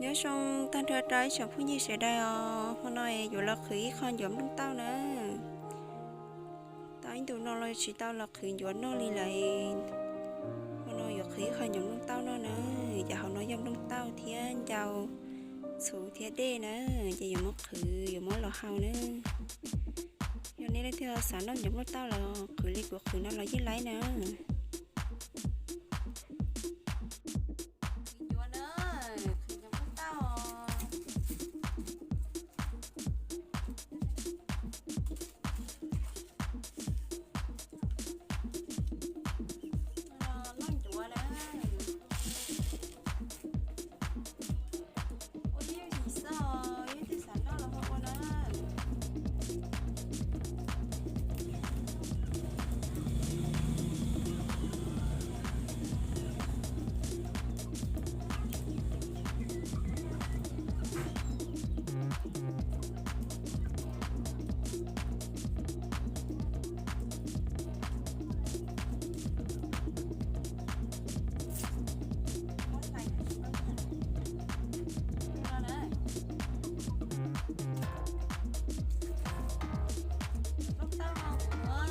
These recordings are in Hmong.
Nyob zoo tag nrho rau ib tsoom phooj ywg sawv daws os, hmo no yuav los qhwv ib qho ncuav nplooj tauj na. Tau ib ntus no los tsis tau los qhwv ncuav noj li lawm, hmo no yuav qhwv ib qho ncuav nplooj tauj noj na. Ces hauv no yog nplooj tauj thiab ncau, txhuv thiab dej na, ces yuav muab qhwv yuav muab los hau na. Yog nej leej twg xav noj ncuav nplooj tauj los qhwv li kuv qhwv no los yeej laib na. Qhwv ncuav na, qhwv ncuav nplooj tauj. Noj ncuav na. Ua ib yam xwb, yog leej twg xav noj los ho ua na. Nplooj tauj no kuv muab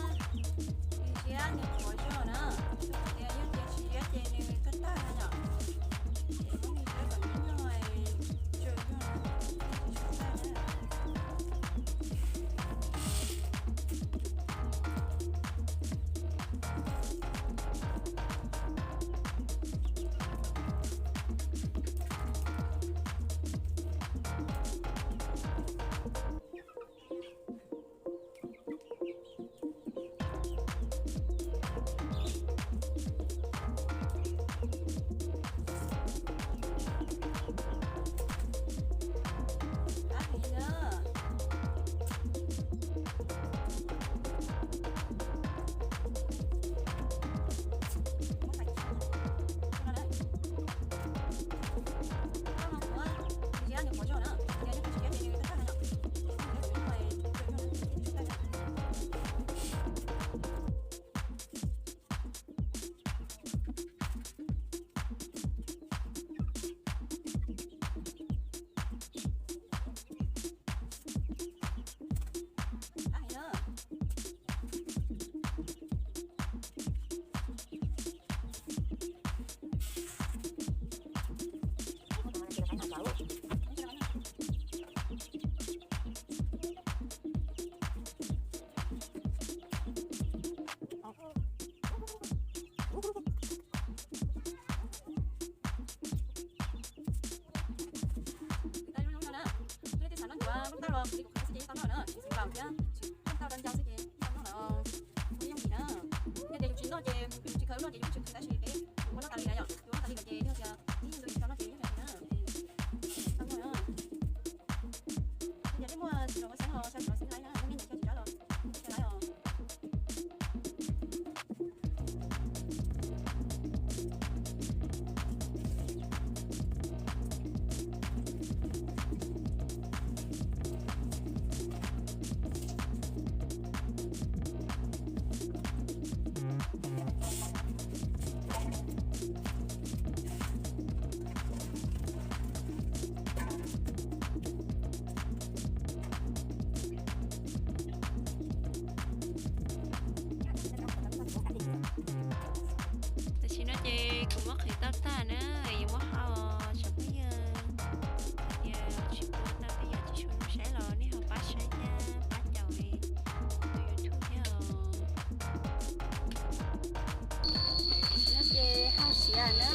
nws ziab nws qhuav zog na, rau qhov tias yog tias tsis ziab ces nws tag tag na yom. Ces muab nws ziab kom nws nyuag tsawm zog na, tsis tshua tag na. Tau ncuav nplooj tauj los kuv li kuv qhwv xwb ces yeej tau noj na, tsis xwm laus thiab, nplooj tauj rau ncau xwb ces tau noj lawm. Kuv yooj yim na, yog tias yus tsis noj ces yus tsis khaws noj ces yus tsis qhwv tab sis peb yus muaj noj tas li na yom, yus noj tas li lawm ces yog tias ib ntu yus tau noj ces yeej tau noj na. Tau noj na. Yog tias nej muaj txiv los ua xeeb los xa txiv los xeeb laib na, nej nyiam xa txiv los xa laib os. Tam sim no ces kuv muab qhwv tau tag na, yuav muab hau tsoom phooj ywg. Yog tias tsis pom tau tej yam tsis tshua zoo saib los nej ho pab saib thiab pab caum tus YouTube thiab os. Tam sim no ces hau siav na,